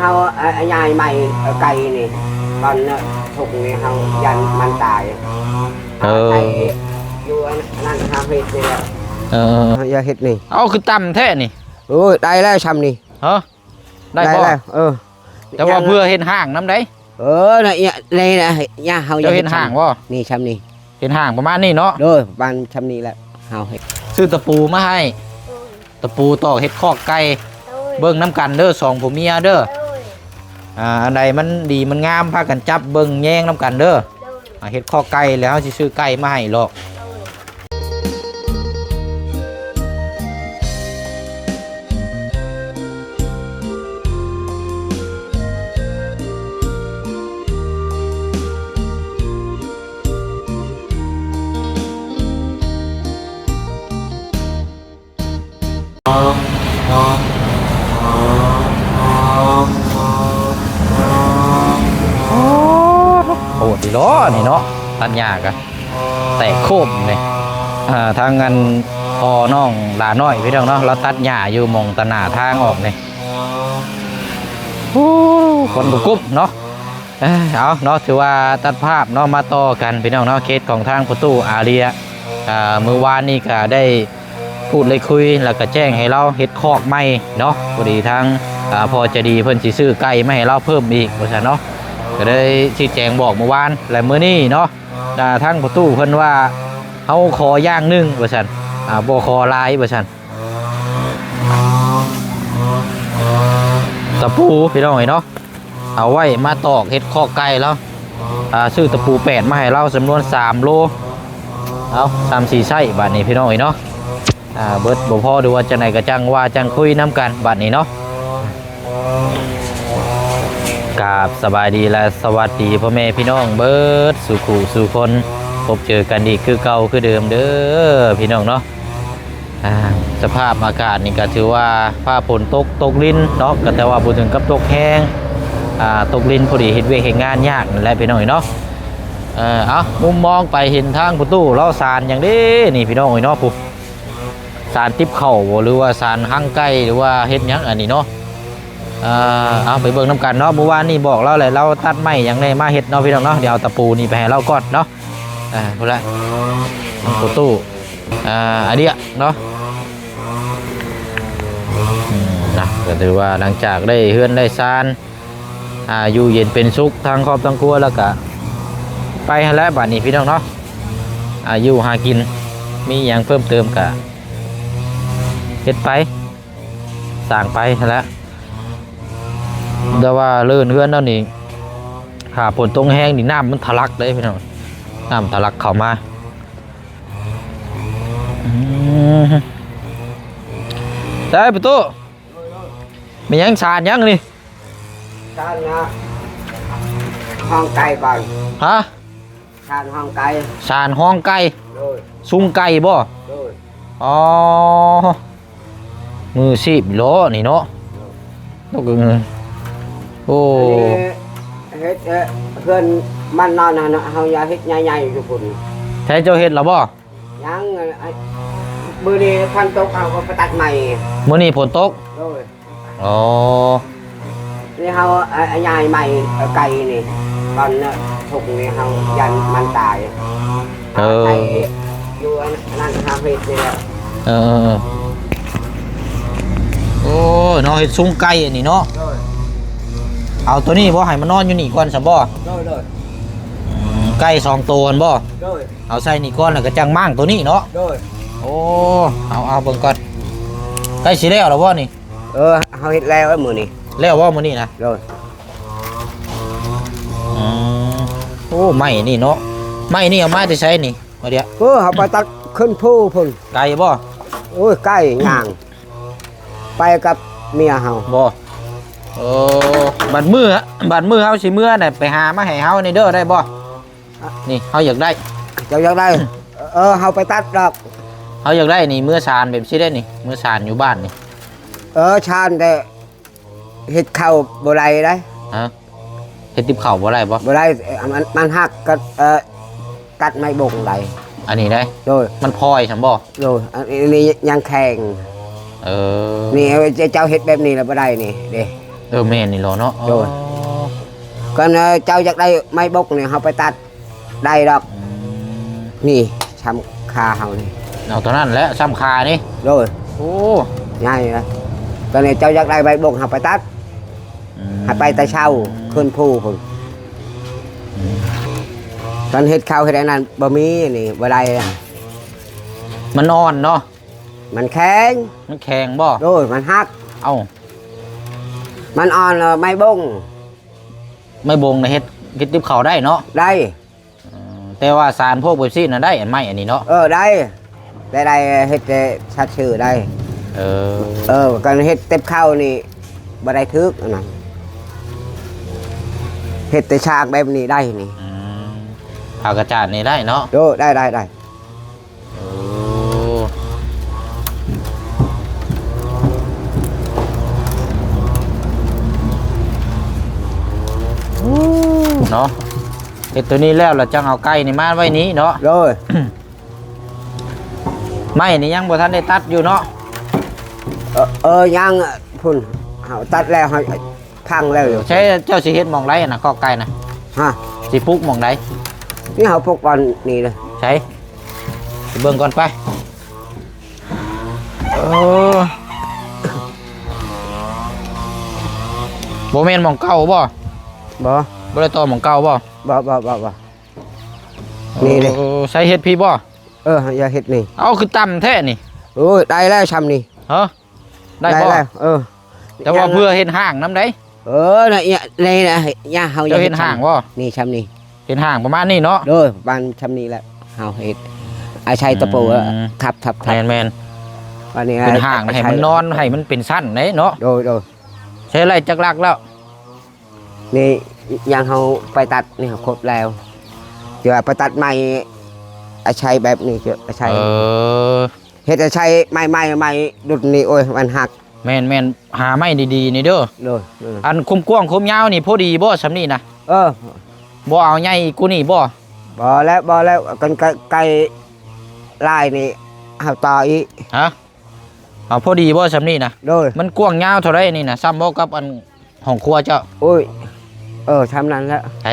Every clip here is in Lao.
ເຮົາ ອາ ອາ ຍ້າຍໄມ້ ເອີ ໄກ່ນີ້ ຕອນ ເອີ ທຸກນີ້ເຮົາຢ້ານມັນຕາຍ. ເອີ ໄກ່ຢູ່ອັນນັ້ນ ເຮົາເຮັດນີ້ແຫຼະ. ເອີ ເຮົາຢາກເຮັດນີ້. ເອົາ ຄືຕ່ຳແທ້ນີ້. ໂອ້ຍ ໄດ້ແລ້ວຊ່ຳນີ້. ຮະ? ໄດ້ບໍ່? ໄດ້ແລ້ວ. ເອີ ແຕ່ວ່າເພື່ອເຮັດຫ້າງນຳໃດ. ເອີ ນະ ນີ້ນະ ເຮົາຢາກເຮັດຫ້າງບໍ່? ນີ້ຊ່ຳນີ້. ເຮັດຫ້າງປະມານນີ້ເນາະ. ໂດຍ ປະມານຊ່ຳນີ້ແຫຼະ ເຮົາເຮັດ. ຊື້ຕະປູມາໃຫ້ ໂດຍ ຕະປູຕອກເຮັດຄອກໄກ່. ໂດຍ ເບິ່ງນຳກັນເດີ ສອງຜົວເມຍເດີ. ໂດຍ ອ່າ ອັນໃດມັນດີມັນງາມ ພາກັນຈັບເບິ່ງແຍງນຳກັນເດີ. ໂດຍ ອ່າ ເຮັດຄອກໄກ່ແລ້ວເຮົາຊິຊື້ໄກ່ມາໃຫ້ລອກ. ໂດຍ ໂອ້ ໂຫດອີ່ຫຼໍນີ້ເນາະ ຕັດຫຍ້າກະແຕກໂຄບນີ້. ອ່າ ທາງອັນພໍ່ນ້ອງຫຼ້ານ້ອຍພີ່ນ້ອງເນາະ ລາວຕັດຫຍ້າຢູ່ໝ່ອງຕາໜ້າທາງອອກນີ້. ໂອ້ ຄົນບໍ່ກຸບເນາະ. ເອີ ເອົາເນາະ ຖືວ່າຕັດພາບເນາະ ມາຕໍ່ກັນພີ່ນ້ອງເນາະ ເຄສຂອງທາງພໍ່ຕູ້ອາເລຍ. ອ່າ ມື້ວານນີ້ກະໄດ້ ພູດໄດ້ຄຸຍ ແລ້ວກະແຈ້ງໃຫ້ລາວເຮັດຄອກໃໝ່ເນາະ. ພໍດີທາງ ອ່າ ພໍ່ໃຈດີເພິ່ນຊິຊື້ໄກ່ມາໃຫ້ລາວເພີ່ມອີກວ່າຊັ້ນເນາະ ກະໄດ້ຊີ້ແຈງບອກມື້ວານ. ແລະ ມື້ນີ້ເນາະ ອ່າ ທາງພໍ່ຕູ້ເພິ່ນວ່າ ເຮົາຂໍຢ່າງໜຶ່ງວ່າຊັ້ນ ອ່າ ບໍ່ຂໍຫຼາຍວ່າຊັ້ນ. ຕະປູພີ່ນ້ອງເອີຍເນາະ ເອົາໄວ້ມາຕອກເຮັດຄອກໄກ່ລາວ. ອ່າ ຊື້ຕະປູແປດມາໃຫ້ລາວຈຳນວນສາມໂລ. ເອົາ ສາມສີ່ໄຊບາດນີ້ພີ່ນ້ອງເອີຍເນາະ. ອ່າ ເບິດບໍ່ພໍ ຫຼືວ່າຈັ່ງໃດກະຈັ່ງວ່າຈັ່ງຄຸຍນຳກັນບາດນີ້ເນາະ. ກາບສະບາຍດີ ແລະ ສະຫວັດດີພໍ່ແມ່ພີ່ນ້ອງເບິດສູ່ຄູ່ສູ່ຄົນ ພົບເຈີກັນອີກຄືເກົ່າຄືເດີມເດີພີ່ນ້ອງເນາະ. ອ່າ ສະພາບອາກາດນີ້ກະຖືວ່າຟ້າຝົນຕົກ ຕົກລິນເນາະ ກະແຕ່ວ່າບໍ່ເຖິງກັບຕົກແຮງ. ອ່າ ຕົກລິນພໍດີເຮັດວຽກເຮັດງານຍາກນັ້ນແຫຼະພີ່ນ້ອງເອີຍເນາະ. ເອີ ເອົາ ມຸມມອງໄປເຫັນທາງພໍ່ຕູ້ລາວສານຫຍັງເດ້ນີ້ພີ່ນ້ອງເອີຍເນາະ. ຜູ້ ສານຕິບເຂົ້າບໍ່ ຫຼືວ່າສານຮັງໄກ່ ຫຼືວ່າເຮັດຫຍັງອັນນີ້ເນາະ. ເອີ ເອົາ ໄປເບິ່ງນຳກັນເນາະ. ມື້ວານນີ້ບອກລາວແຫຼະ ລາວຕັດໄມ້ຫຍັງແດ່ມາເຮັດເນາະພີ່ນ້ອງເນາະ. ດຽວເອົາຕະປູນີ້ໄປໃຫ້ລາວກ່ອນເນາະ. ເອີ ພຸ້ນລະ ພໍ່ຕູ້ ອ່າ ອາເດຍເນາະ. ອືມ ນະ ກະຖືວ່າຫຼັງຈາກໄດ້ເຮືອນໄດ້ຊານ ອ່າ ຢູ່ເຢັນເປັນສຸກທັງຄອບທັງຄົວ ແລ້ວກະໄປຫັ້ນແຫຼະບາດນີ້ພີ່ນ້ອງເນາະ. ອ່າ ຢູ່ຫາກິນ ມີຫຍັງເພີ່ມເຕີມກະເຮັດໄປ ສ້າງໄປຫັ້ນແຫຼະ. ແຕ່ວ່າເລີນເຮືອນເຮົານີ້ ຖ້າຝົນຕົກແຮງນີ້ ນ້ຳມັນທະລັກເດ້ພີ່ນ້ອງ ນ້ຳທະລັກເຂົ້າມາ. ອືມ ໄດ້ປະຕູ ແມ່ນຫຍັງ ສານຫຍັງນີ້? ຊານນະ ຫ້ອງໄກ່ກ່ອນ. ຮະ? ຊານຫ້ອງໄກ່. ຊານຫ້ອງໄກ່. ໂດຍ. ຊຸງໄກ່ບໍ່? ໂດຍ. ອໍ ມືຊີບເນາະນີ້ເນາະ. ໂດຍ. ໂອ້ ອັນນີ້ເຮັດ ເອີ ເຮືອນມັນນອນຫັ້ນນະ ເຮົາຢາກເຮັດໃຫຍ່ໆຢູ່ພຸ້ນ. ໃຊ້ເຈົ້າເຮັດແລ້ວບໍ່? ຍັງ ມື້ນີ້ຝົນຕົກ ເຮົາກໍໄປຕັດໄມ້. ມື້ນີ້ຝົນຕົກ? ໂດຍ. ອໍ ນີ້ເຮົາ ອາ ອາ ຍ້າຍໄມ້ ເອີ ໄກ່ນີ້ ຕອນ ເອີ ທຸກນີ້ເຮົາຢ້ານມັນຕາຍ. ເອີ ໄກ່ຢູ່ອັນນັ້ນ ເຮົາເຮັດນີ້ແຫຼະ. ເອີ ເອີ ເອີ ໂອ້ຍ ເນາະ ເຮັດຊຸງໄກ່ອັນນີ້ເນາະ. ໂດຍ. ເອົາໂຕນີ້ບໍ່ ໃຫ້ມັນນອນຢູ່ນີ້ກ່ອນຊະບໍ່? ໂດຍ ໂດຍ. ອືມ ໄກ່ສອງໂຕຫັ້ນບໍ່? ໂດຍ. ເອົາໃສ່ນີ້ກ່ອນ ແລ້ວກໍຈັ່ງມ້າງໂຕນີ້ເນາະ. ໂດຍ. ໂອ້ ເອົາ ເອົາເບິ່ງກ່ອນ ໃກ້ຊິແລ້ວແລ້ວບໍ່ນີ້? ເອີ ເຮົາເຮັດແລ້ວມື້ນີ້. ແລ້ວບໍ່ມື້ນີ້ນະ? ໂດຍ. ອືມ ໂອ້ ໄມ້ນີ້ເນາະ ໄມ້ນີ້ເອົາມາແຕ່ໃສນີ້? ມາດຽວ ເອີ ເຮົາໄປຕັດຂຶ້ນພູພຸ້ນ. ໄກບໍ່? ໂອ້ຍ ໄກ ຍ່າງໄປກັບເມຍເຮົາ. ບໍ່? ເອີ ບັດມື້ ບັດມື້ເຮົາຊິເມືອນະ ໄປຫາມາໃຫ້ເຮົາແດ່ເດີ ໄດ້ບໍ່? ນີ້ເຮົາຢາກໄດ້. ເຈົ້າຢາກໄດ້? ເອີ ເຮົາໄປຕັດດອກ. ເຮົາຢາກໄດ້ນີ້ ເມືອສານແບບຊີ້ໄດ້ນີ້ ເມືອສານຢູ່ບ້ານນີ້. ເອີ ສານແຕ່ເຮັດເຂົ້າບໍ່ໄດ້ໄດ໋. ຮະ? ເຮັດຕິບເຂົ້າບໍ່ໄດ້ບໍ່? ບໍ່ໄດ້ ມັນ ມັນຫັກກໍ ເອີ ຕັດໄມ້ບົງໄດ້. ອັນນີ້ໄດ໋? ໂດຍ. ມັນພອຍຊັ້ນບໍ່? ໂດຍ. ອັນນີ້ຍັງແຂງ. ເອີ ນີ້ເຈົ້າເຮັດແບບນີ້ລະບໍ່ໄດ້ນີ້ເດ້. ເອີ ແມ່ນນີ້ເນາະ. ໂດຍ. ອໍ ຄັນເຈົ້າຢາກໄດ້ໄມ້ບົກນີ້ ເຮົາໄປຕັດໄດ້ດອກ. ອືມ ນີ້ຊ່ຳຂາເຮົານີ້. ເອົາເທົ່ານັ້ນແຫຼະ ຊ່ຳຂານີ້. ໂດຍ. ໂອ້ ໃຫຍ່ນະ. ຕອນນີ້ເຈົ້າຢາກໄດ້ໄມ້ບົກ ເຮົາໄປຕັດ. ອືມ ໃຫ້ໄປແຕ່ເຊົ້າຂຶ້ນພູພຸ້ນ. ອືມ ຄັນເຮັດເຂົ້າເຮັດອັນນັ້ນບໍ່ມີ ນີ້ບໍ່ໄດ້. ມັນອ່ອນເນາະ. ມັນແຂງ. ມັນແຂງບໍ່? ໂດຍ ມັນຫັກ. ເອົ້າ ມັນອ່ອນ ເອີ ໄມ້ບົງ. ໄມ້ບົງນະເຮັດ ເຮັດຕິບເຂົ້າໄດ້ເນາະ? ໄດ້. ເອີ ແຕ່ວ່າສານພວກແບບຊີ້ນະໄດ້ ອັນໄມ້ອັນນີ້ເນາະ? ເອີ ໄດ້ ໄດ້ ໄດ້ ເຮັດແຕ່ສັດຊື່ໄດ້. ເອີ ເອີ ການເຮັດຕິບເຂົ້ານີ້ບໍ່ໄດ້ຖືກອັນນັ້ນ ເຮັດແຕ່ສາກແບບນີ້ໄດ້ນີ້. ອືມ ຜ້າກະຈາດນີ້ໄດ້ເນາະ? ໂດຍ ໄດ້ ໄດ້ ໄດ້. ໂອ້ ເນາະ ເຮັດໂຕນີ້ແລ້ວ ແລ້ວຈັ່ງເອົາໄກ່ນີ້ມາໄວ້ນີ້ເນາະ. ໂດຍ. ໄມ້ນີ້ຍັງບໍ່ທັນໄດ້ຕັດຢູ່ເນາະ? ເອີ ເອີ ຍັງ ພຸ້ນ ເຮົາຕັດແລ້ວ ເຮົາ ພັງແລ້ວຢູ່. ໃຊ່ ເຈົ້າຊິເຮັດໝ່ອງໃດນະ ຄອກໄກ່ນະ? ຮະ? ຊິປຸກໝ່ອງໃດ? ນີ້ເຮົາປຸກບ່ອນນີ້ເລີຍ. ໃຊ່ ໄປເບິ່ງກ່ອນໄປ. ເອີ ບໍ່ແມ່ນໝ່ອງເກົ່າບໍ່? ບໍ່ ບໍ່ໄດ້ຕໍ່ໝ່ອງເກົ່າບໍ່? ບໍ່ ບໍ່ ບໍ່ ບໍ່. ນີ້ເດ້. ໂອ້ ໃສ່ເຮັດພີ້ບໍ່? ເອີ ຢ່າເຮັດນີ້. ເອົາ ຄືຕ່ຳແທ້ນີ້. ໂອ້ຍ ໄດ້ແລ້ວຊ່ຳນີ້. ຮະ? ໄດ້ບໍ່? ໄດ້ແລ້ວ. ເອີ ແຕ່ວ່າເພື່ອເຮັດຫ້າງນຳໃດ. ເອີ ນະ ນີ້ນະ ເຮົາຢາກເຮັດ ເຈົ້າເຮັດຫ້າງບໍ່? ນີ້ຊ່ຳນີ້ ເຮັດຫ້າງປະມານນີ້ເນາະ. ໂດຍ ປະມານຊ່ຳນີ້ແຫຼະ ເຮົາເຮັດ ອາໄສຕະປູ. ອືມ ທັບໆໆ. ແມ່ນໆ. ບາດນີ້ເປັນຫ້າງໃຫ້ມັນນອນ ໃຫ້ມັນເປັນຊັ້ນເດ້ເນາະ. ໂດຍໆ. ໃຊ້ໄດ້ຈັກຫຼັກແລ້ວ? ນີ້ຍັງເຮົາໄປຕັດນີ້ ເຮົາຄົບແລ້ວ ຈະວ່າໄປຕັດໃໝ່ ອາໄສແບບນີ້ ຈະອາໄສ. ເອີ ເຮັດອາໄສໃໝ່ໆ ໃໝ່ດຸນນີ້ ໂອ້ຍ ມັນຫັກ. ແມ່ນໆ ຫາໄມ້ດີໆນີ້ເດີ. ໂດຍ ໂດຍ. ອັນຄວາມກວ້າງຄວາມຍາວນີ້ພໍດີບໍ່ ຊ່ຳນີ້ນະ? ເອີ ບໍ່ເອົາໃຫຍ່ກວ່ານີ້ບໍ່? ບໍ່ແລ້ວ ບໍ່ແລ້ວ ກັນໄກ ໄກຫຼາຍນີ້ ເຮົາຕໍ່ອີກ. ຮະ? ເອົາພໍດີບໍ່ຊ່ຳນີ້ນະ? ໂດຍ. ມັນກວ້າງຍາວເທົ່າໃດນີ້ນະ? ຊ່ຳບໍ່ກັບອັນ ຫ້ອງຄົວເຈົ້າ. ໂອ້ຍ ເອີ ຊ່ຳນັ້ນແຫຼະ. ໃຜ?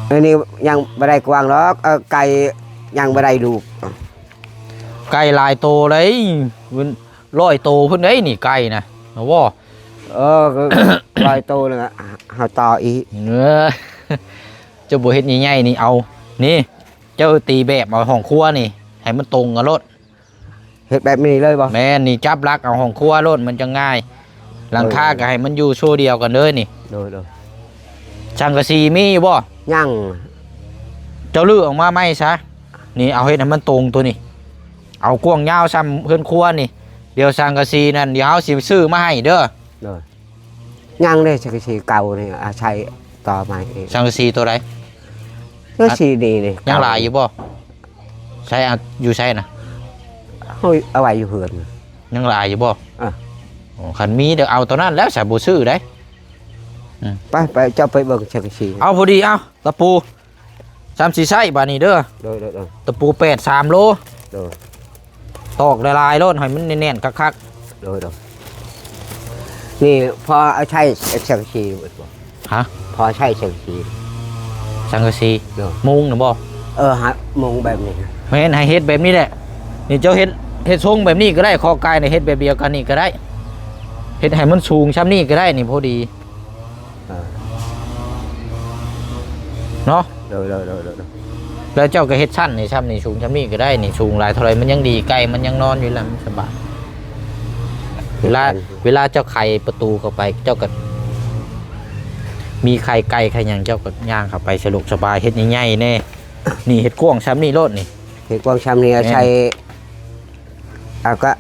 ອັນນີ້ຍັງບໍ່ໄດ້ກວ້າງດອກ. ເອີ ໄກ່ຍັງບໍ່ໄດ້ລູກ. ໄກ່ຫຼາຍໂຕເລີຍ ເປັນຮ້ອຍໂຕພຸ້ນເດ້ນີ້ ໄກ່ນະ ເນາະບໍ່? ເອີ ກໍຮ້ອຍໂຕແລ້ວ ເຮົາຕໍ່ອີກ. ເອີ ເຈົ້າບໍ່ເຮັດໃຫຍ່ໆນີ້ ເອົາ ນີ້ ເຈົ້າຕີແບບເອົາຫ້ອງຄົວນີ້ ໃຫ້ມັນຕົງກັນໂລດ. ເຮັດແບບນີ້ເລີຍບໍ່? ແມ່ນ ນີ້ຈັບຫຼັກເອົາຫ້ອງຄົວໂລດ ມັນຈະງ່າຍ. ຫຼັງຄາ ເອີ ກໍໃຫ້ມັນຢູ່ໂຊດຽວກັນເລີຍນີ້. ໂດຍ ໂດຍ. ສັງກະສີມີຢູ່ບໍ່? ຍັງ. ເຈົ້າຮື້ອອກມາໃໝ່ຊະ. ນີ້ ເອົາເຮັດໃຫ້ມັນຕົງໂຕນີ້ ເອົາກວ້າງຍາວຊ່ຳເຮືອນຄົວນີ້. ດຽວສັງກະສີນັ້ນ ດຽວເຮົາຊິຊື້ມາໃຫ້ເດີ. ໂດຍ. ຍັງເດ້ ສັງກະສີເກົ່ານີ້ ອາໄສຕໍ່ໃໝ່ອີກ. ສັງກະສີໂຕໃດ? ສັງກະສີນີ້ນີ້ ຍັງຫຼາຍຢູ່ບໍ່? ໃຊ້ ເອົາຢູ່ໃສນະ? ເຮົາເອົາໄວ້ຢູ່ເຮືອນ. ຍັງຫຼາຍຢູ່ບໍ່? ເອີ. ໂອ້ ຄັນມີເດີ ເອົາໂຕນັ້ນແລ້ວ ສາບໍ່ຊື້ໄດ໋. ອືມ ໄປ ໄປ ເຈົ້າໄປເບິ່ງສັງກະສີ. ເອົາ ພໍດີ ເອົາ ຕະປູ ຊ່ຳຊິໃຊ້ບາດນີ້ເດີ. ໂດຍ ໂດຍ ໂດຍ. ຕະປູແປດ ສາມໂລ. ໂດຍ. ຕອກຫຼາຍໆໂລດ ໃຫ້ມັນແໜ້ນໆຄັກໆ. ໂດຍ ໂດຍ. ນີ້ພໍເອົາໃຊ້ສັງກະສີເບິດບໍ່? ຮະ? ພໍໃຊ້ສັງກະສີ. ສັງກະສີ? ໂດຍ. ມຸງນະບໍ່? ເອີ ຫາ ມຸງແບບນີ້. ແມ່ນ ໃຫ້ເຮັດແບບນີ້ແຫຼະ. ນີ້ເຈົ້າເຮັດ ເຮັດຊົງແບບນີ້ກໍໄດ້ ຄອກໄກ່ນີ້ ເຮັດແບບດຽວກັນນີ້ກໍໄດ້ ເຮັດໃຫ້ມັນສູງຊ່ຳນີ້ກໍໄດ້ນີ້ ພໍດີ. ເອີ ເນາະ. ໂດຍ ໂດຍ ໂດຍ ໂດຍ ໂດຍ. ແລ້ວເຈົ້າກໍເຮັດຊັ້ນນີ້ ຊ່ຳນີ້ສູງຊ່ຳນີ້ກໍໄດ້ນີ້ ສູງຫຼາຍເທົ່າໃດມັນຍັງດີ ໄກ່ມັນຍັງນອນຢູ່ແລ້ວ ມັນສະບາຍ. ເວລາ ເວລາເຈົ້າໄຂປະຕູເຂົ້າໄປ ເຈົ້າກໍມີໄຂ່ໄກ່ໄຂ່ຫຍັງ ເຈົ້າກໍຍ່າງເຂົ້າໄປສະດວກສະບາຍ ເຮັດໃຫຍ່ໆແດ່. ນີ້ເຮັດກວ້າງຊ່ຳນີ້ໂລດນີ້ ເຮັດກວ້າງຊ່ຳນີ້ ແມ່ນ ໃສ່ ເອົາກະ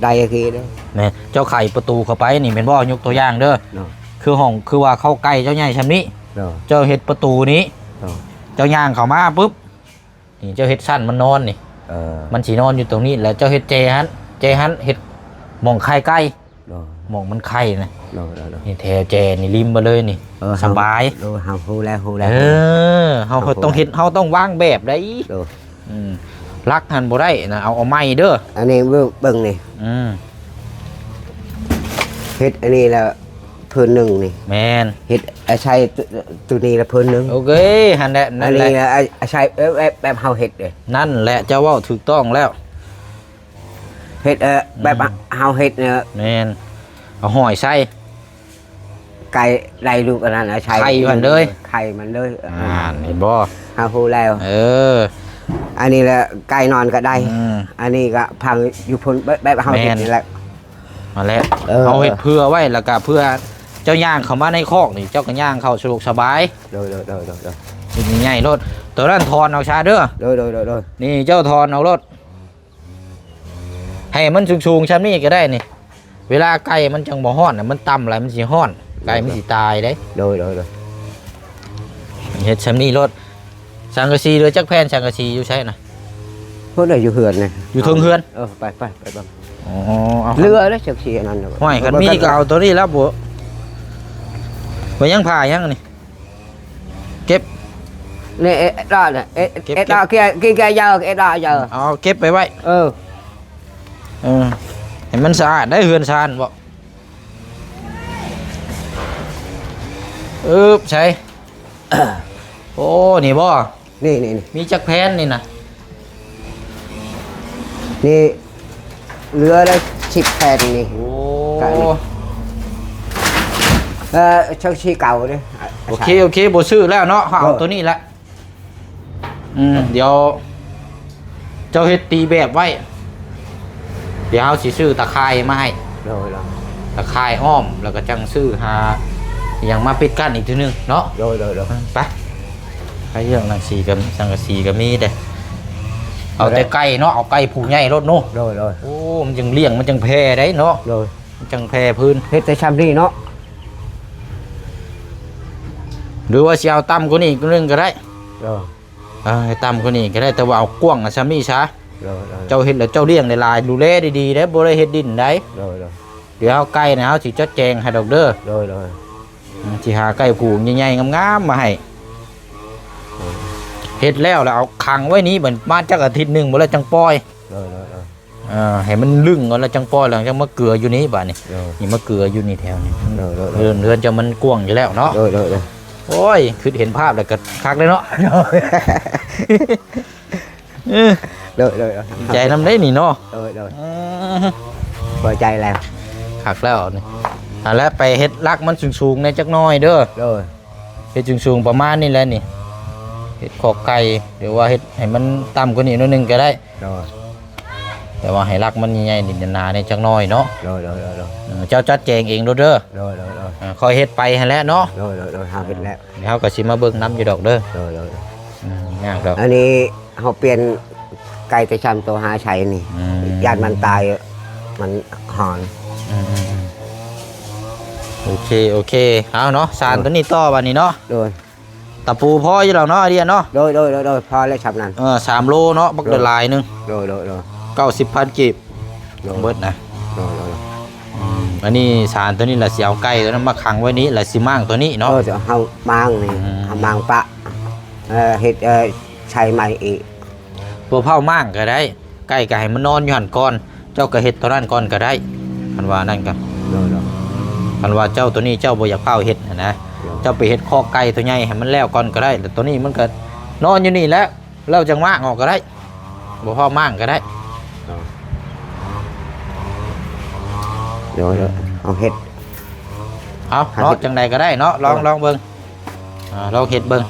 ໄດ້ຄືເດ້. ແມ່ນ ເຈົ້າໄຂປະຕູເຂົ້າໄປນີ້ແມ່ນບໍ່? ຍົກຕົວຢ່າງເດີ ເນາະ ຄືຫ້ອງ ຄືວ່າເຂົ້າໃກ້ເຈົ້າໃຫຍ່ຊ່ຳນີ້ ເນາະ ເຈົ້າເຮັດປະຕູນີ້ ເນາະ ເຈົ້າຍ່າງເຂົ້າມາປຶບ ນີ້ເຈົ້າເຮັດຊັ້ນມັນນອນນີ້ ເອີ ມັນຊິນອນຢູ່ຕົງນີ້ ແລ້ວເຈົ້າເຮັດແຈຫັ້ນ ແຈຫັ້ນ ເຮັດໝ່ອງໄຂ່ໄກ່ ເນາະ ໝ່ອງມັນໄຂ່ນະ ເນາະ ເນາະ ເນາະ ນີ້ແຖວແຈນີ້ລິມມາເລີຍນີ້ ເອີ ສະບາຍ. ເຮົາ ເຮົາຮູ້ແລ້ວ ຮູ້ແລ້ວ ເອີ ເຮົາ ເຮົາ ເຮົາຕ້ອງເຮັດ ເຮົາຕ້ອງວາງແບບໄດ໋. ໂດຍ. ອືມ ຫຼັກຫັ້ນບໍ່ໄດ້ນະ ເອົາ ເອົາໃໝ່ເດີ ອັນນີ້ເບິ່ງ ເບິ່ງນີ້. ອືມ ເຮັດອັນນີ້ລະເພີນໜຶ່ງນີ້ ແມ່ນ ເຮັດອາໄສໂຕ ໂຕນີ້ລະເພີນໜຶ່ງ ໂອເຄ ຫັ້ນແຫຼະ ນັ້ນແຫຼະ ອັນນີ້ລະອາໄສແບບ ແບບເຮົາເຮັດເດ້ ນັ້ນແຫຼະ ເຈົ້າເວົ້າຖືກຕ້ອງແລ້ວ ເຮັດ ເອີ ແບບ ອືມ ເຮົາເຮັດເນາະ ແມ່ນ ເອົາຫອຍໃສ່ ໄກ່ໄດ້ລູກອັນນັ້ນ ເອົາໃສ່ ໄຂ່ມັນເລີຍ ໄຂ່ມັນເລີຍ ອ່າ ເຫັນບໍ່ ເຮົາຮູ້ແລ້ວ ເອີ ອັນນີ້ລະໄກ່ນອນກໍໄດ້ ອືມ ອັນນີ້ກໍພັງຢູ່ພຸ້ນ ແບບ ແບບເຮົາເຮັດ ແມ່ນ ນີ້ແຫຼະ ຫັ້ນແຫຼະ ເອີ ເຮົາເຮັດເພື່ອໄວ້ ແລ້ວກໍເພື່ອເຈົ້າຍ່າງເຂົ້າມາໃນຄອກນີ້ ເຈົ້າກໍຍ່າງເຂົ້າສະດວກສະບາຍ ໂດຍ ໂດຍ ໂດຍ ໂດຍ ໂດຍ ໃຫຍ່ໂລດ ໂຕນັ້ນຖອນອອກຊະເດີ ໂດຍ ໂດຍ ໂດຍ ໂດຍ ນີ້ເຈົ້າຖອນອອກໂລດ ໃຫ້ມັນສູງໆຊ່ຳນີ້ກໍໄດ້ນີ້ ເວລາໄກ່ມັນຈັ່ງບໍ່ຮ້ອນນະ ມັນຕ່ຳຫຼາຍມັນຊິຮ້ອນ ໄກ່ມັນຊິຕາຍເດ້ ໂດຍ ໂດຍ ໂດຍ ເຮັດຊ່ຳນີ້ໂລດ ສັງກະສີເຫຼືອຈັກແຜ່ນ ສັງກະສີຢູ່ໃສນະ ພຸ້ນນະ ຢູ່ເຮືອນນະ ຢູ່ເທິງເຮືອນ ເອີ ໄປ ໄປ ໄປເບິ່ງ ອໍ ເຫຼືອແລ້ວຈັກຊິອັນນັ້ນ ຫ້ວຍ ຄັນມີກໍເອົາໂຕນີ້ແລ້ວ ບໍ່ ບໍ່ຍັງ ຜ້າຍັງນີ້ ເກັບ ນີ້ ເອັດດອກນະ ເອັດ ເກັບ ເອັດດອກ ເກັບ ເກັບ ເກັບເຢີ ເອັດດອກເຢີ ເອົາເກັບໄປໄວ້ ເອີ ເອີ ໃຫ້ມັນສະອາດໄດ້ເຮືອນຊານເບາະ ອຶບ ໃສ ໂອ້ ນີ້ບໍ່ ນີ້ ນີ້ ນີ້ ມີຈັກແຜ່ນນີ້ນະ ນີ້ເຫຼືອລະສິບແຜ່ນນີ້ ໂອ້ ກະນີ້ ເອີ ເຊິ່ງສີເກົ່າເດ້ ໂອເຄ ໂອເຄ ບໍ່ຊື້ແລ້ວເນາະ ເຮົາເອົາ ເອີ ໂຕນີ້ລະ ອືມ ດຽວເຈົ້າເຮັດຕີແບບໄວ້ ດຽວເຮົາຊິຊື້ຕາຂ່າຍມາໃຫ້ ໂດຍ ໂດຍ ຕາຂ່າຍອ້ອມ ແລ້ວກໍຈັ່ງຊື້ຫາຫຍັງມາປິດກັ້ນອີກເທື່ອໜຶ່ງເນາະ ໂດຍ ໂດຍ ໂດຍ ໄປ ໄປເລື່ອງສັງກະສີກໍ ສັງກະສີກໍມີເດ້ ເອົາແຕ່ໄກ່ເນາະ ເອົາໄກ່ຜູ້ໃຫຍ່ໂລດເນາະ ໂດຍ ໂດຍ ໂອ້ ມັນຈັ່ງລ້ຽງ ມັນຈັ່ງແຜ່ໄດ໋ເນາະ ໂດຍ ມັນຈັ່ງແຜ່ພື້ນ ເຮັດແຕ່ຊ່ຳນີ້ເນາະ ຫຼືວ່າຊິເອົາຕ່ຳກວ່ານີ້ໜຶ່ງກໍໄດ້ ໂດຍ ເອີ ໃຫ້ຕ່ຳກວ່ານີ້ກໍໄດ້ ແຕ່ວ່າເອົາກວ້າງຊ່ຳນີ້ຊະ ໂດຍ ໂດຍ ເຈົ້າເຮັດແລ້ວເຈົ້າລ້ຽງໄດ້ຫຼາຍ ດູແລດີໆເດ້ ບໍ່ໄດ້ເຮັດດິນໃດ ໂດຍ ໂດຍ ດຽວເຮົາໄກ່ນະ ເຮົາຊິຈັດແຈງໃຫ້ດອກເດີ ໂດຍ ໂດຍ ອືມ ຊິຫາໄກ່ຜູງໃຫຍ່ໆງາມໆມາໃຫ້ ໂດຍ ເຮັດແລ້ວລະເອົາຂັງໄວ້ນີ້ ບັດມາຈັກອາທິດໜຶ່ງບໍ່ ແລ້ວຈັ່ງປ່ອຍ ໂດຍ ໂດຍ ໂດຍ ເອີ ໃຫ້ມັນລຶ້ງກ່ອນ ແລ້ວຈັ່ງປ່ອຍ ແລ້ວຈັ່ງມາເກືອຢູ່ນີ້ບາດນີ້ ໂດຍ ນີ້ມາເກືອຢູ່ນີ້ແຖວນີ້ ໂດຍ ໂດຍ ໂດຍ ເຮືອນ ເຮືອນເຈົ້າມັນກວ້າງຢູ່ແລ້ວເນາະ ໂດຍ ໂດຍ ໂດຍ ໂອ້ຍ ຄິດເຫັນພາບແລ້ວກໍຄັກເດ້ເນາະ ໂດຍ ເອີ ໂດຍ ໂດຍ ດີໃຈນຳເດ້ນີ້ເນາະ ໂດຍ ໂດຍ ອືມ ພໍໃຈແລ້ວ ຄັກແລ້ວນີ້ ຫັ້ນແຫຼະ ໄປເຮັດຫຼັກມັນສູງໆແດ່ຈັກໜ້ອຍເດີ ໂດຍ ເຮັດສູງໆປະມານນີ້ແຫຼະນີ້ ເຮັດຄອກໄກ່ ຫຼືວ່າເຮັດໃຫ້ມັນຕ່ຳກວ່ານີ້ໜ້ອຍໜຶ່ງກໍໄດ້ ໂດຍ ແຕ່ວ່າໃຫ້ຫຼັກມັນໃຫຍ່ໆ ດິນໜາໆແດ່ຈັກໜ້ອຍເນາະ ໂດຍ ໂດຍ ໂດຍ ໂດຍ ເອີ ເຈົ້າຈັດແຈງເອງໂລດເດີ ໂດຍ ໂດຍ ໂດຍ ເອີ ຄ່ອຍເຮັດໄປຫັ້ນແຫຼະເນາະ ໂດຍ ໂດຍ ໂດຍ ເຮົາເຮັດແລ້ວ ເຮົາກໍຊິມາເບິ່ງນຳຢູ່ດອກເດີ ໂດຍ ໂດຍ ໂດຍ ອືມ ຍາກດອກ ອັນນີ້ເຮົາປ່ຽນໄກ່ແຕ່ຊ່ຳໂຕຫາໄຊນີ້ ອືມ ຢ້ານມັນຕາຍ ມັນຫອນ ອືມ ໂອເຄ ໂອເຄ ເອົາເນາະ ສານ ໂດຍ ໂຕນີ້ຕໍ່ບາດນີ້ເນາະ ໂດຍ ຕະປູພໍຢູ່ດອກເນາະ ອາດຽນເນາະ ໂດຍ ໂດຍ ໂດຍ ໂດຍ ພໍແລ້ວຊ່ຳນັ້ນ ເອີ ສາມໂລເນາະ ບັກ ໂດຍ ຫຼາຍໜຶ່ງ ໂດຍ ໂດຍ ໂດຍ ເກົ້າສິບພັນກີບ ໂດຍ ເບິດນະ ໂດຍ ໂດຍ ອືມ ອັນນີ້ສານໂຕນີ້ລະຊິເອົາໄກ່ໂຕນັ້ນມາຂັງໄວ້ນີ້ ລະຊິມ້າງໂຕນີ້ເນາະ ເອີ ເຮົາມ້າງນີ້ ອືມ ເຮົາມ້າງປະ ເອີ ເຮັດ ເອີ ໃສ່ໃໝ່ອີກ ບໍ່ເຜົາມ້າງກໍໄດ້ ໄກ່ກໍໃຫ້ມັນນອນຢູ່ຫັ້ນກ່ອນ ເຈົ້າກໍເຮັດໂຕນັ້ນກ່ອນກໍໄດ້ ຄັນວ່ານັ້ນກໍ ໂດຍ ໂດຍ ຄັນວ່າເຈົ້າໂຕນີ້ເຈົ້າບໍ່ຢາກຟ້າວເຮັດຫັ້ນນະ ໂດຍ ເຈົ້າໄປເຮັດຄອກໄກ່ໂຕໃຫຍ່ໃຫ້ມັນແລ້ວກ່ອນກໍໄດ້ ແລ້ວໂຕນີ້ມັນກໍນອນຢູ່ນີ້ແຫຼະ ແລ້ວຈັ່ງມ້າງອອກກໍໄດ້ ບໍ່ເຜົາມ້າງກໍໄດ້ ໂດຍ ໂດຍ ໂດຍ ເອົາເຮັດ ເອົາເນາະ ເຮັດ ຈັ່ງໃດກໍໄດ້ເນາະ ລອງ ໂດຍ ລອງເບິ່ງ ອ່າ ລອງເຮັດເບິ່ງ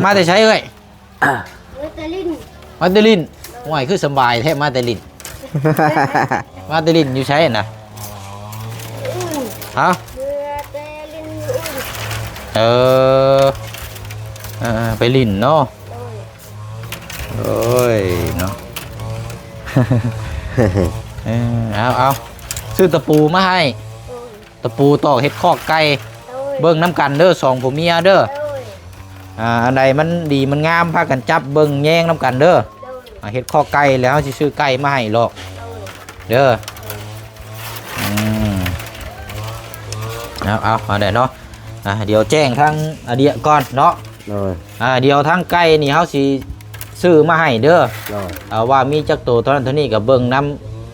ມາແຕ່ໃສເອີຍ? ມາແຕ່ຫຼິ້ນ ມາແຕ່ຫຼິ້ນ ໂດຍ ຫ້ວຍ ຄືສະບາຍແທ້ ມາແຕ່ຫຼິ້ນ ມາແຕ່ຫຼິ້ນຢູ່ໃສນະ? ອື່ນ ຮະ? ມາແຕ່ຫຼິ້ນຢູ່ອື່ນ ເອີ ເອີ ໄປຫຼິ້ນເນາະ ໂດຍ ໂອ້ຍ ເນາະ ເອີ ເອົາ ເອົາ ຊື້ຕະປູມາໃຫ້ ໂດຍ ຕະປູຕອກເຮັດຄອກໄກ່ ໂດຍ ເບິ່ງນຳກັນເດີ ສອງຜົວເມຍເດີ ໂດຍ ອ່າ ອັນໃດມັນດີມັນງາມ ພາກັນຈັບເບິ່ງແຍງນຳກັນເດີ ໂດຍ ອ່າ ເຮັດຄອກໄກ່ແລ້ວເຮົາຊິຊື້ໄກ່ມາໃຫ້ລອກ ໂດຍ ເດີ ອືມ ເອົາ ເອົາ ເອົາໄດ້ເນາະ ອ່າ ດຽວແຈ້ງທາງອາເດຍກ່ອນເນາະ ໂດຍ ອ່າ ດຽວທາງໄກ່ນີ້ເຮົາຊິຊື້ມາໃຫ້ເດີ ໂດຍ ເອົາວ່າມີຈັກໂຕເທົ່ານັ້ນເທົ່ານີ້ກໍເບິ່ງນຳ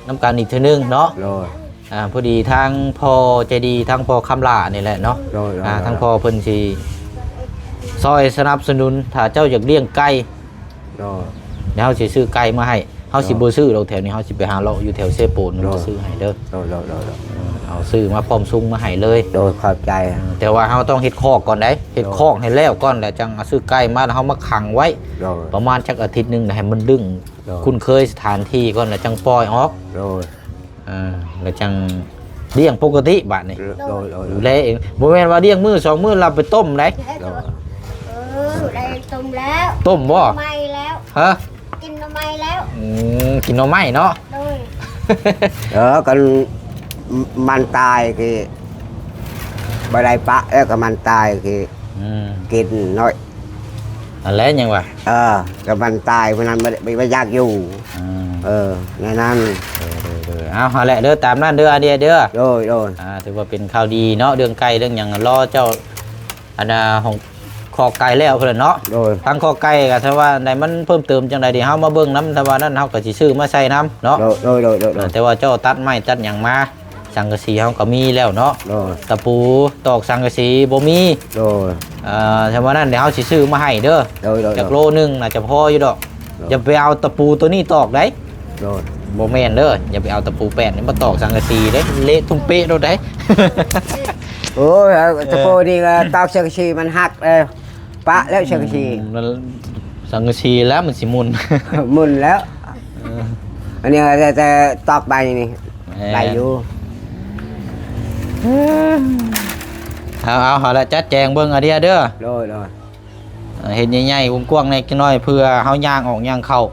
ນຳກັນອີກເທື່ອໜຶ່ງເນາະ ໂດຍ ອ່າ ພໍດີທາງພໍ່ໃຈດີ ທາງພໍ່ຄຳຫຼ້ານີ້ແຫຼະເນາະ ໂດຍໆໆ ອ່າ ທາງພໍ່ເພິ່ນຊິຊ່ອຍສະໜັບສະໜູນ ຖ້າເຈົ້າຢາກລ້ຽງໄກ່ ໂດຍ ດຽວເຮົາຊິຊື້ໄກ່ມາໃຫ້ ເຮົາຊິ ໂດຍ ບໍ່ຊື້ດອກແຖວນີ້ ເຮົາຊິໄປຫາເລາະຢູ່ແຖວເຊໂປນ ໂດຍ ຊື້ໃຫ້ເດີ ໂດຍໆໆ ເອີ ເອົາຊື້ມາພ້ອມຊຸງມາໃຫ້ເລີຍ ໂດຍ ຂອບໃຈ ເອີ ແຕ່ວ່າເຮົາຕ້ອງເຮັດຄອກກ່ອນເດ້ ເຮັດ ໂດຍ ຄອກໃຫ້ແລ້ວກ່ອນ ແລ້ວຈັ່ງເອົາຊື້ໄກ່ມາ ແລ້ວເຮົາມາຂັງໄວ້ ໂດຍ ປະມານຈັກອາທິດໜຶ່ງ ໃຫ້ມັນດຶງ ໂດຍ ຄຸ້ນເຄີຍສະຖານທີ່ກ່ອນ ແລ້ວຈັ່ງປ່ອຍອອກ ໂດຍ ເອີ ແລ້ວຈັ່ງລ້ຽງປົກກະຕິບາດນີ້ ໂດຍໆໆ ດູແລເອງ ບໍ່ແມ່ນວ່າລ້ຽງມື້ສອງມື້ແລ້ວໄປຕົ້ມໄດ໋ ໂດຍ ເອີ ໄດ້ຕົ້ມແລ້ວ ຕົ້ມບໍ່? ໃໝ່ແລ້ວ ຮະ? ກິນໜໍ່ໄມ້ແລ້ວ ອືມ ກິນໜໍ່ໄມ້ເນາະ ໂດຍ ເອີ ຄັນມັນຕາຍຄືບໍ່ໄດ້ປະ ເອີ ຄັນມັນຕາຍຄື ອືມ ກິນໜ້ອຍ ອັນແລະຍັງວ່າ ເອີ ກໍມັນຕາຍ ເພາະນັ້ນບໍ່ ບໍ່ ບໍ່ຢາກຢູ່ ອືມ ເອີ ແນວນັ້ນ ເອີ ເອີ ເອີ ເອົາ ຫັ້ນແຫຼະເດີ ຕາມນັ້ນເດີ ອາເດຍເດີ ໂດຍ ໂດຍ ອ່າ ຖືວ່າເປັນຂ່າວດີເນາະ ເລື່ອງໄກ່ເລື່ອງຫຍັງ ລໍເຈົ້າ ອັນນ່າ ຂອງ ຄອກໄກ່ແລ້ວເພິ່ນເນາະ ໂດຍ ທາງຄອກໄກ່ກໍຖ້າວ່າໃດມັນເພີ່ມເຕີມຈັ່ງໃດ ດຽວເຮົາມາເບິ່ງນຳ ຖ້າວ່ານັ້ນເຮົາກໍຊິຊື້ມາໃສ່ນຳເນາະ ໂດຍ ໂດຍ ໂດຍ ໂດຍ ອ່າ ແຕ່ວ່າເຈົ້າຕັດໄມ້ຕັດຫຍັງມາ ສັງກະສີເຮົາກໍມີແລ້ວເນາະ ໂດຍ ຕະປູຕອກສັງກະສີບໍ່ມີ ໂດຍ ເອີ ຖ້າວ່ານັ້ນດຽວເຮົາຊິຊື້ມາໃຫ້ເດີ ໂດຍ ໂດຍ ຈັກໂລໜຶ່ງໜ້າຈະພໍຢູ່ດອກ ໂດຍ ຢ່າໄປເອົາຕະປູໂຕນີ້ຕອກໄດ໋ ໂດຍ ບໍ່ແມ່ນເດີ ຢ່າໄປເອົາຕະປູແປ້ນນີ້ມາຕອກສັງກະສີເດ້ ເລະທຸ່ມເປະໂລດໄດ໋ ໂອ້ຍ ເອີ ຕະປູນີ້ກໍຕອກສັງກະສີມັນຫັກເດ້ ປະແລ້ວສັງກະສີ ອືມ ມັນສັງກະສີແລ້ວມັນຊິໝຸ່ນ ໝຸ່ນແລ້ວ ເອີ ອັນນີ້ແຕ່ ແຕ່ຕອກໃບນີ້ ແມ່ນ ໄດ້ຢູ່ ເອົາ ເອົາ ເອົາລະ ຈັດແຈງເບິ່ງອາເດຍເດີ ໂດຍ ໂດຍ ເອີ ເຮັດໃຫຍ່ໆ ກວ້າງໆ ແດ່ຈັກໜ້ອຍ ເພື່ອເຮົາຍ່າງອອກຍ່າງເຂົ້າ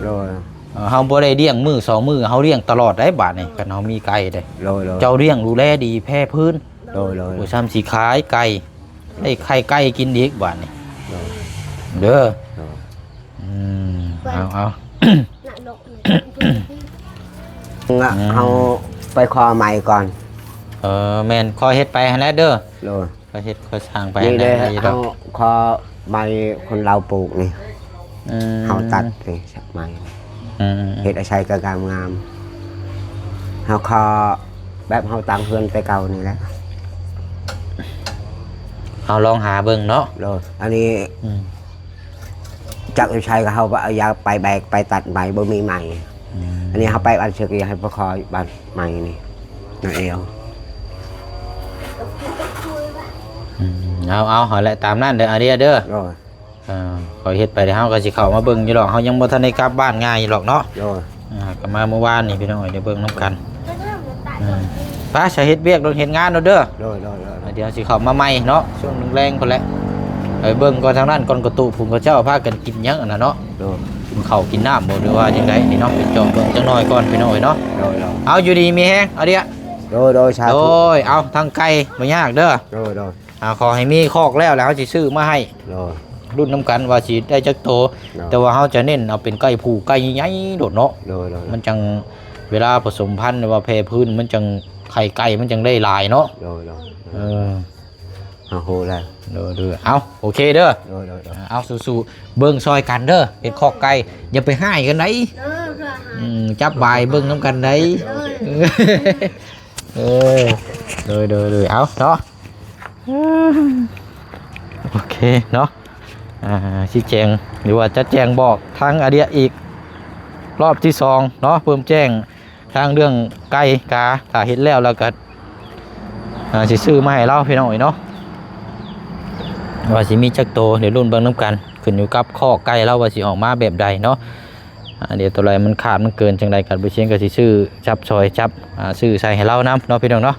ໂດຍ ເອີ ເຮົາບໍ່ໄດ້ລ້ຽງມື້ສອງມື້ ເຮົາລ້ຽງຕະຫຼອດໄດ໋ບາດນີ້ ຄັນເຮົາມີໄກ່ເດ້ ໂດຍ ໂດຍ ເຈົ້າລ້ຽງດູແລດີແພພື້ນ ໂດຍ ໂດຍ ໂອ້ ຊ້ຳຊິຂາຍໄກ່ ໄດ້ໄຂ່ໄກ່ກິນອີກບາດນີ້ ໂດຍ ເດີ ໂດຍ ອືມ ເອົາ ເອົາ ນະລົກນີ້ ອືມ ເຮົາໄປຂໍໃໝ່ກ່ອນ ເອີ ແມ່ນ ຄ່ອຍເຮັດໄປຫັ້ນແຫຼະເດີ ໂດຍ ຄ່ອຍເຮັດຄ່ອຍສ້າງໄປຫັ້ນແຫຼະ ເຮົາຂໍໃໝ່ຄົນລາວປູກນີ້ ອືມ ເຮົາຕັດນີ້ ໃໝ່ ອືມ ເຮັດໃສ່ກໍງາມໆ ເຮົາຂໍແບບເຮົາຕັ້ງເຮືອນແຕ່ເກົ່ານີ້ແຫຼະ ເຮົາລອງຫາເບິ່ງເນາະ ໂດຍ ອັນນີ້ ອືມ ຈັກຢູ່ໃສກໍເຮົາກໍເອົາຢາກໄປແບກໄປຕັດໃໝ່ ບໍ່ມີໃໝ່ ອືມ ອັນນີ້ເຮົາໄປບ້ານເຊກີ ໃຫ້ໄປຂໍບ້ານໃໝ່ນີ້ ນະເອວ ອືມ ເອົາ ເອົາ ເອົາແຫຼະ ຕາມນັ້ນເດີ ອາເດຍເດີ ໂດຍ ອ່າ ຂ້ອຍເຮັດໄປແລ້ວ ເຮົາກໍຊິເຂົ້າມາເບິ່ງຢູ່ດອກ ເຮົາຍັງບໍ່ທັນໄດ້ກັບບ້ານງ່າຍຢູ່ດອກເນາະ ໂດຍ ອ່າ ກໍມາມື້ວານນີ້ພີ່ນ້ອງ ໄດ້ເບິ່ງນຳກັນ ອືມ ໄປ ສະເຮັດວຽກເຮັດງານໂລດເດີ ໂດຍ ໂດຍ ໂດຍ ດຽວຊິເຂົ້າມາໃໝ່ເນາະ ຊ່ວງແລງໆ ພຸ້ນແຫຼະ ໄປເບິ່ງກ່ອນທາງນັ້ນກ່ອນ ກະຕຸພຸ້ນ ເຂົາເຈົ້າພາກັນກິນຫຍັງອັນນັ້ນເນາະ ໂດຍ ກິນເຂົ້າກິນນ້ຳບໍ່ ຫຼືວ່າຈັ່ງໃດນີ້ເນາະ ໄປເຈາະເບິ່ງຈັກໜ້ອຍກ່ອນພີ່ນ້ອງເອີຍເນາະ ໂດຍ ໂດຍ ເອົາ ຢູ່ດີມີແຮງ ອາເດຍ ໂດຍ ໂດຍ ສາທຸ ໂດຍ ເອົາ ທາງໄກ່ບໍ່ຍາກເດີ ໂດຍ ໂດຍ ອ່າ ຂໍໃຫ້ມີຄອກແລ້ວ ແລ້ວເຮົາຊິຊື້ມາໃຫ້ ໂດຍ ລຸ້ນນຳກັນວ່າຊິໄດ້ຈັກໂຕ ໂດຍ ແຕ່ວ່າເຮົາຈະເນັ້ນເອົາເປັນໄກ່ຜູ້ໄກ່ໃຫຍ່ໆໂລດເນາະ ໂດຍ ໂດຍ ມັນຈັ່ງເວລາປະສົມພັນ ຫຼືວ່າແຜ່ພື້ນ ມັນຈັ່ງ ໄຂ່ໄກ່ມັນຈັ່ງໄດ້ຫຼາຍເນາະ ໂດຍ ໂດຍ ເອີ ເຮົາຮູ້ແລ້ວ ໂດຍ ໂດຍ ເອົາ ໂອເຄເດີ ໂດຍ ໂດຍ ໂດຍ ເອົາ ສູ້ໆ ເບິ່ງຊ່ອຍກັນເດີ ເຮັດຄອກໄກ່ ຢ່າໄປຮ້າຍກັນໃດ ເອີ ເອີ ອືມ ຈັບບາຍເບິ່ງນຳກັນໃດ ໂດຍ ເອີ ໂດຍ ໂດຍ ໂດຍ ເອົາເນາະ ໂອເຄເນາະ ອ່າ ຊີ້ແຈງ ຫຼືວ່າຈະແຈ້ງບອກທາງອາເດຍອີກ ລອບທີສອງເນາະ ເພີ່ມແຈ້ງທາງເລື່ອງໄກ່ກາ ຖ້າເຮັດແລ້ວ ແລ້ວກໍ ອ່າ ຊິຊື້ມາໃຫ້ລາວ ພີ່ນ້ອງເອີຍເນາະ ວ່າຊິມີຈັກໂຕ ດຽວລຸ້ນເບິ່ງນຳກັນ ຂຶ້ນຢູ່ກັບຄອກໄກ່ລາວວ່າຊິອອກມາແບບໃດເນາະ ອ່າ ດຽວໂຕໃດມັນຂາດມັນເກີນຈັ່ງໃດ ກັນບໍ່ຊຽງກໍຊິຊື້ຈັບຊ່ອຍຈັບ ອ່າ ຊື້ໃສ່ໃຫ້ລາວນຳເນາະ ພີ່ນ້ອງເນາະ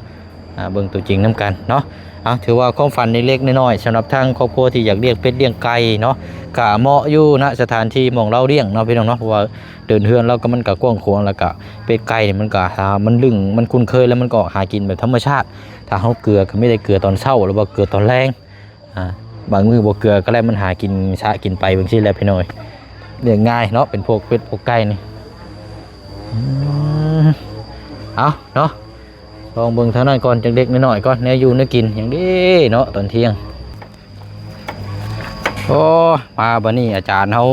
ອ່າ ເບິ່ງຕົວຈິງນຳກັນເນາະ ເອົາ ຖືວ່າຄວາມຝັນເລັກໆນ້ອຍໆ ສຳລັບທາງຄອບຄົວທີ່ຢາກລ້ຽງເປັດລ້ຽງໄກ່ເນາະ ກະເໝາະຢູ່ນະ ສະຖານທີ່ໝ່ອງລາວລ້ຽງເນາະ ພີ່ນ້ອງເນາະ ເພາະວ່າເດີ່ນເຮືອນລາວກໍມັນກະກວ້າງຂວາງ ແລ້ວກະເປັດໄກ່ນີ້ມັນກະ ອ່າ ມັນລຶ້ງ ມັນຄຸ້ນເຄີຍ ແລ້ວມັນກໍອອກຫາກິນແບບທຳມະຊາດ ຖ້າເຮົາເກືອກໍມີແຕ່ເກືອຕອນເຊົ້າ ຫຼືວ່າເກືອຕອນແລງ ອ່າ ບາງມື້ບໍ່ເກືອກໍແລ້ວ ມັນຫາກິນຊະກິນໄປ ເບິ່ງຊີ້ແຫຼະ ພີ່ນ້ອງ ລ້ຽງງ່າຍເນາະ ເປັນພວກເປັດພວກໄກ່ນີ້ ອືມ ເອົາເນາະ ລອງເບິ່ງທາງນັ້ນກ່ອນ ຈັກເລັກນ້ອຍໆກ່ອນ ແນວຢູ່ແນວກິນຫຍັງເດ້ເນາະ ຕອນທ່ຽງ ໂອ້ ມາບັດນີ້ອາຈານເຮົາ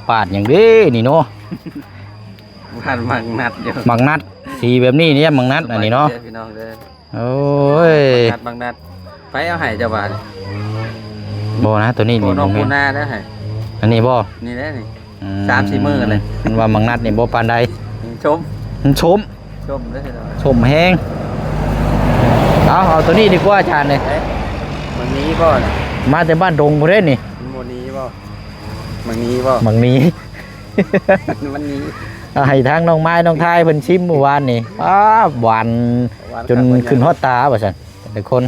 ປາດຫຍັງເດ້ນີ້ເນາະ ປາດໝາກນັດຢູ່ ໝາກນັດ ສີແບບນີ້ນີ້ບັກນັດອັນນີ້ເນາະ ສະບາຍດີເດີພີ່ນ້ອງເດີ. ໂອ້ຍ ບັກນັດ ບັກນັດ ໃຜເອົາໃຫ້ເຈົ້າວ່ານີ້? ບໍ່ນະ ໂຕນີ້ ໂອ້ ນີ້ ນ້ອງ ບໍ່ແມ່ນ ໂຄນາເດີໃຫ້. ອັນນີ້ບໍ່? ນີ້ແຫຼະນີ້ ອືມ ສາມສີ່ມື້ແລ້ວ ມັນວ່າບັກນັດນີ້ບໍ່ປານໃດ ນີ້ຊົມ ມັນຊົມ ຊົມເດີພີ່ນ້ອງ ຊົມແຮງ. ເອົາ ເອົາໂຕນີ້ດີກວ່າອາຈານເອີຍ. ເອີ ມັນມີບໍ່ນະ? ມາແຕ່ບ້ານດົງພຸ້ນເດ້ນີ້. ມັນບໍ່ມີບໍ່? ມັນມີບໍ່? ມັນມີ ມັນມີ. ເອົາໃຫ້ທາງນ້ອງໄມ້ນ້ອງທາຍເພິ່ນຊິມມື້ວານນີ້ ອ້າ ຫວານ ຫວານ ຈົນຂຶ້ນຮອດຕາວ່າຊັ້ນ ແຕ່ຄົນ ດ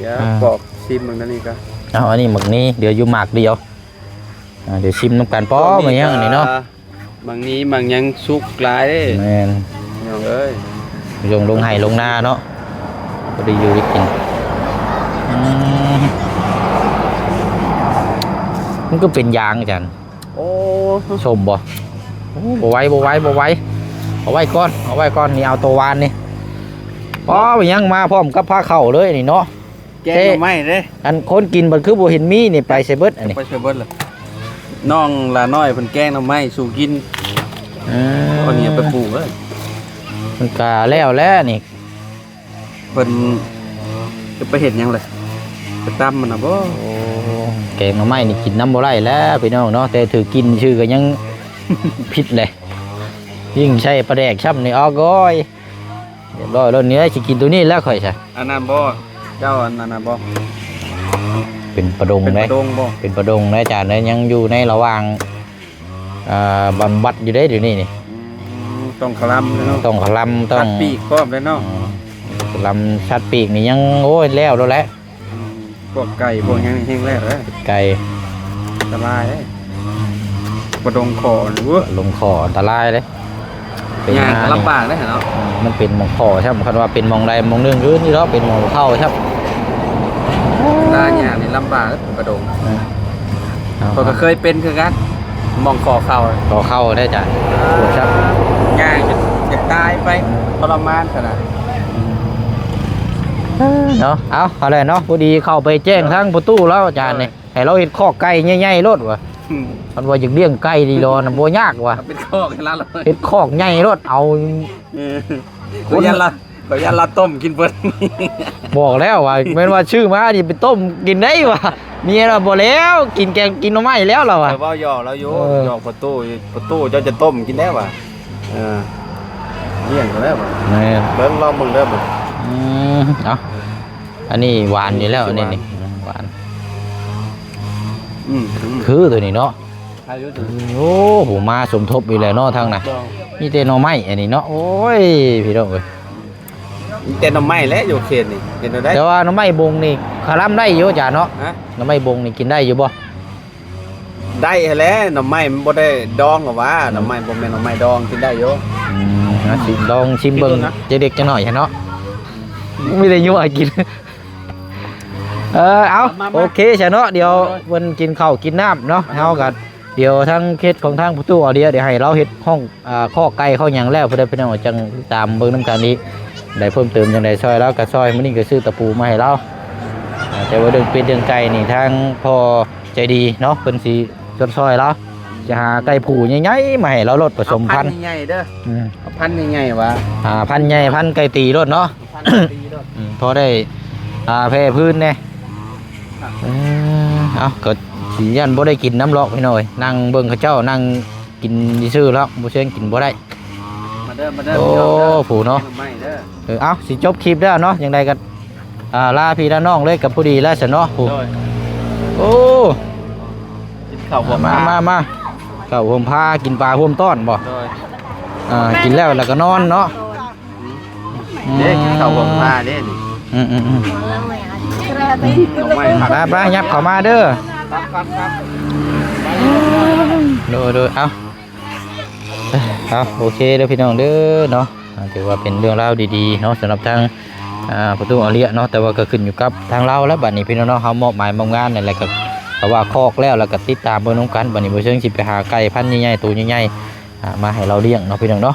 ຽວ ອ່າ ປອກຊິມເບິ່ງແນວນີ້ກ່ອນ. ເອົາ ອັນນີ້ໝາກນີ້ ເຫຼືອຢູ່ໝາກດຽວ ອ່າ ດຽວຊິມນຳກັນ. ປອກ ມັນຫຍັງອັນນີ້ເນາະ ໝາກນີ້ ໝາກຫຍັງສຸກຫຼາຍເດ້. ແມ່ນ ພີ່ນ້ອງເອີຍ ລົງ ລົງໄຮ່ລົງນາເນາະ ບໍ່ໄດ້ຢູ່ໄດ້ກິນ. ອືມ ມັນກໍເປັນຢາງອາຈານ. ໂອ້ ສົ້ມບໍ່? ໂອ້ ບໍ່ໄຫວ ບໍ່ໄຫວ ບໍ່ໄຫວ ເອົາໄວ້ກ່ອນ ເອົາໄວ້ກ່ອນ. ນີ້ເອົາໂຕຫວານນີ້ ອໍ ຍັງມາພ້ອມກັບພາເຂົ້າເລີຍນີ້ເນາະ. ແກງໜໍ່ໄມ້ເດ້ ອັນຄົນກິນເພິ່ນຄືບໍ່ເຫັນມີນີ້ ໄປໃສເບິດອັນນີ້? ໄປໃສເບິດລະ? ນ້ອງຫຼ້ານ້ອຍເພິ່ນແກງໜໍ່ໄມ້ສູ່ກິນ. ອືມ ເອົານີ້ໄປປູກເລີຍ ມັນກະແລ້ວແຫຼະນີ້. ເພິ່ນຈະໄປເຮັດຫຍັງລະ? ໄປຕຳມັນນະບໍ່? ໂອ້ ແກງໜໍ່ໄມ້ນີ້ກິນນຳບໍ່ໄດ້ແລ້ວພີ່ນ້ອງເນາະ ແຕ່ຖືກກິນຊື່ກໍຍັງຜິດແຫຼະ. ຍິ່ງໃສ່ປາແດກຊ້ຳນີ້ ອອກໂອ້ຍ ຮຽບຮ້ອຍໂລດນີ້. ຊິກິນໂຕນີ້ແລ້ວຂ້ອຍຊະ. ອັນນັ້ນບໍ່? ເຈົ້າອັນນັ້ນນະບໍ່? ເປັນປາດົງເດ້ ເປັນປາດົງບໍ່? ເປັນປາດົງເດ້ອາຈານເດ້ ຍັງຢູ່ໃນລະຫວ່າງ ອ່າ ບຳບັດຢູ່ເດ້ດຽວນີ້ນີ້. ອືມ ຕ້ອງຂະລຳເນາະ ຕ້ອງຂະລຳ ຕ້ອງ ສັດປີກພ້ອມເດ້ເນາະ. ອືມ ຂະລຳສັດປີກນີ້ຍັງ ໂອ້ຍ ແລ້ວໂລດແຫຼະ. ອືມ ພວກໄກ່ພວກຫຍັງນີ້ແຮງແລ້ວເດ້ ໄກ່ ອັນຕະລາຍເດ້. ປາດົງຂໍ ໂອ້ ປາດົງຂໍອັນຕະລາຍເດ້. ໄປ ຍ່າງ ຫາ ກໍລຳບາກເດ້ເນາະ. ອືມ ມັນເປັນໝ່ອງຂໍຊ້ຳ ຄັນວ່າເປັນໝ່ອງໃດໝ່ອງໜຶ່ງອື່ນຢູ່ດອກ ເປັນໝ່ອງເຂົ້າຊ້ຳ. ເວລາຍ່າງນີ້ລຳບາກເດ້ປາດົງ. ເອີ ຂ້ອຍກໍເຄີຍເປັນຄືກັນ ໝ່ອງຂໍ້ເຂົ່າ ຂໍ້ເຂົ່າເດ້ອາຈານ ປວດຊ້ຳ ຍ່າງຈົນຢາກຕາຍໄປ ອືມ ທໍລະມານຂະໜາດ. ເນາະ ເອົາ ເອົາແຫຼະເນາະ ພໍດີເຂົ້າໄປແຈ້ງທາງພໍ່ຕູ້ລາວອາຈານນີ້ ໃຫ້ລາວເຮັດຄອກໄກ່ໃຫຍ່ໆໂລດວ່າ. ອືມ ຄັນວ່າຢາກລ້ຽງໄກ່ດີດອນະ ບໍ່ຍາກວ່າ ເຮັດຄອກໃຫ້ລາວ ເຮັດຄອກໃຫຍ່ໂລດ ເອົາ ເອີ ຂ້ອຍຢ້ານລາວ ຂ້ອຍຢ້ານລາວຕົ້ມກິນເບິດ. ບອກແລ້ວວ່າ ແມ່ນວ່າຊື້ມານີ້ໄປຕົ້ມກິນໄດ້ວ່າ. ເມຍລາວບໍ່ແລ້ວ ກິນແກງ ກິນໜໍ່ໄມ້ແລ້ວລາວວ່າ. ຂ້ອຍເວົ້າຫຍອກລາວຢູ່ ເອີ ຫຍອກພໍ່ຕູ້ ພໍ່ຕູ້ເຈົ້າຈະຕົ້ມກິນແລ້ວວ່າ. ເອີ ລ້ຽງເຂົາແລ້ວວ່າ. ແມ່ນ ເບິ່ງ ລອງເບິ່ງເດີ. ອືມ ເອົາ ອັນນີ້ຫວານຢູ່ແລ້ວ ອັນນີ້ນີ້ ຫວານ ອືມ ຄືໂຕນີ້ເນາະ. ໂອ້ ມາສົມທົບອີກແລ້ວເນາະ ທາງນັ້ນ ມີແຕ່ໜໍ່ໄມ້ອັນນີ້ເນາະ. ໂອ້ຍ ພີ່ນ້ອງເອີຍ ມີແຕ່ໜໍ່ໄມ້ແຫຼະຢູ່ເຂດນີ້ ເປັນແນວໃດ? ແຕ່ວ່າໜໍ່ໄມ້ບົງນີ້ຄະລຳໄດ້ຢູ່ອາຈານເນາະ. ຮະ? ໜໍ່ໄມ້ບົງນີ້ກິນໄດ້ຢູ່ບໍ່? ໄດ້ຫັ້ນແຫຼະ ໜໍ່ໄມ້ມັນບໍ່ໄດ້ດອງຫວາ ອືມ ໜໍ່ໄມ້ບໍ່ແມ່ນໜໍ່ໄມ້ດອງ ກິນໄດ້ຢູ່. ອືມ ຊິລອງຊິມເບິ່ງ ກິນເບິ່ງນະ ຈັກເລັກຈັກໜ້ອຍຊະເນາະ. ມີແຕ່ຍົວໃຫ້ກິນ. ເອີ ເອົາ ມາ ມາ ໂອເຄຊະເນາະ ດຽວ ໂດຍ ເພິ່ນກິນເຂົ້າກິນນ້ຳເນາະ ມາ ເຮົາກໍ ດຽວທາງເຂດຂອງທາງຜູ້ຕູ້ອາເດຍ ດຽວໃຫ້ລາວເຮັດຫ້ອງ ອ່າ ຄອກໄກ່ຄອກຫຍັງແລ້ວ ເພິ່ນ ພີ່ນ້ອງ ຈັ່ງຕາມເບິ່ງນຳກັນອີກ ໄດ້ເພີ່ມເຕີມຈັ່ງໃດຊ່ອຍລາວກໍຊ່ອຍ. ມື້ນີ້ກໍຊື້ຕະປູມາໃຫ້ລາວ ອ່າ ແຕ່ວ່າເລື່ອງເປັດເລື່ອງໄກ່ນີ້ ທາງພໍ່ໃຈດີເນາະ ເພິ່ນຊິຊົດຊ່ອຍລາວ ຊິຫາໄກ່ຜູ້ໃຫຍ່ໆມາໃຫ້ລາວໂລດ ປະສົມພັນ ເອົາພັນໃຫຍ່ໆເດີ. ອືມ ເອົາພັນໃຫຍ່ໆວ່າ ອ່າ ພັນໃຫຍ່ ພັນໄກ່ຕີໂລດເນາະ. ອືມ ພໍໄດ້ ອ່າ ແຜ່ພື້ນແດ່. ເອີ ເອົາ ກໍຢ້ານບໍ່ໄດ້ກິນນຳຫຼອກພີ່ນ້ອງເອີຍ ນັ່ງເບິ່ງເຂົາເຈົ້ານັ່ງກິນຊື່ໆຫຼອກ ບໍ່ເຊີນກິນບໍ່ໄດ້. ມາເດີ ມາເດີ ໂອ້ ຜູ້ເນາະ ແກງໜໍ່ໄມ້ເດີ. ເອີ ເອົາ ຊິຈົບຄລິບແລ້ວເນາະ ຈັ່ງໃດກໍ ອ່າ ລາພີ່ລານ້ອງເລີຍ ກໍພໍດີແລ້ວຊະເນາະ. ໂອ້ ໂດຍ ໂອ້ ກິນເຂົ້າ ມາ ມາ ມາ ເຂົ້າຮ່ວມພາ ກິນປາຮ່ວມຕ້ອນບໍ່? ໂດຍ ອ່າ ກິນແລ້ວ ແລ້ວກໍນອນເນາະ. ເດ້ ເຂົ້າຫົວປາເດ້ນີ້. ອືມໆໆ ໜໍ່ໄມ້ ໄປໆ ຫຍັບເຂົ້າມາເດີ. ໂດຍໆ ເອົາ ເອົາ ໂອເຄເດີພີ່ນ້ອງເດີເນາະ. ອ່າ ຖືວ່າເປັນເລື່ອງລາວດີໆເນາະ ສຳລັບທາງ ອ່າ ປະຕູອາເລຍເນາະ. ແຕ່ວ່າກໍຂຶ້ນຢູ່ກັບທາງລາວແລ້ວ ບັດນີ້ພີ່ນ້ອງເນາະ ເຮົາມອບໝາຍມອບງານນັ້ນແຫຼະ ກໍເພາະວ່າຄອກແລ້ວ ແລ້ວກໍຕິດຕາມເບິ່ງນຳກັນ. ບັດນີ້ບໍ່ເຊີງຊິໄປຫາໄກ່ພັນໃຫຍ່ໆ ໂຕໃຫຍ່ໆ ອ່າ ມາໃຫ້ລາວລ້ຽງເນາະ ພີ່ນ້ອງເນາະ.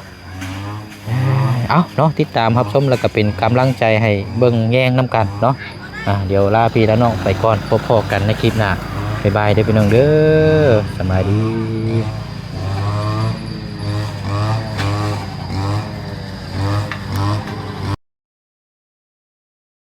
ເອົາເນາະ ຕິດຕາມຮັບຊົມ ແລ້ວກໍເປັນກຳລັງໃຈໃຫ້ເບິ່ງແຍງນຳກັນເນາະ. ອ່າ ດຽວລາພີ່ລານ້ອງໄປກ່ອນ ພົບພໍ້ກັນໃນຄລິບໜ້າ. ບາຍບາຍເດີພີ່ນ້ອງເດີ ສະບາຍດີ.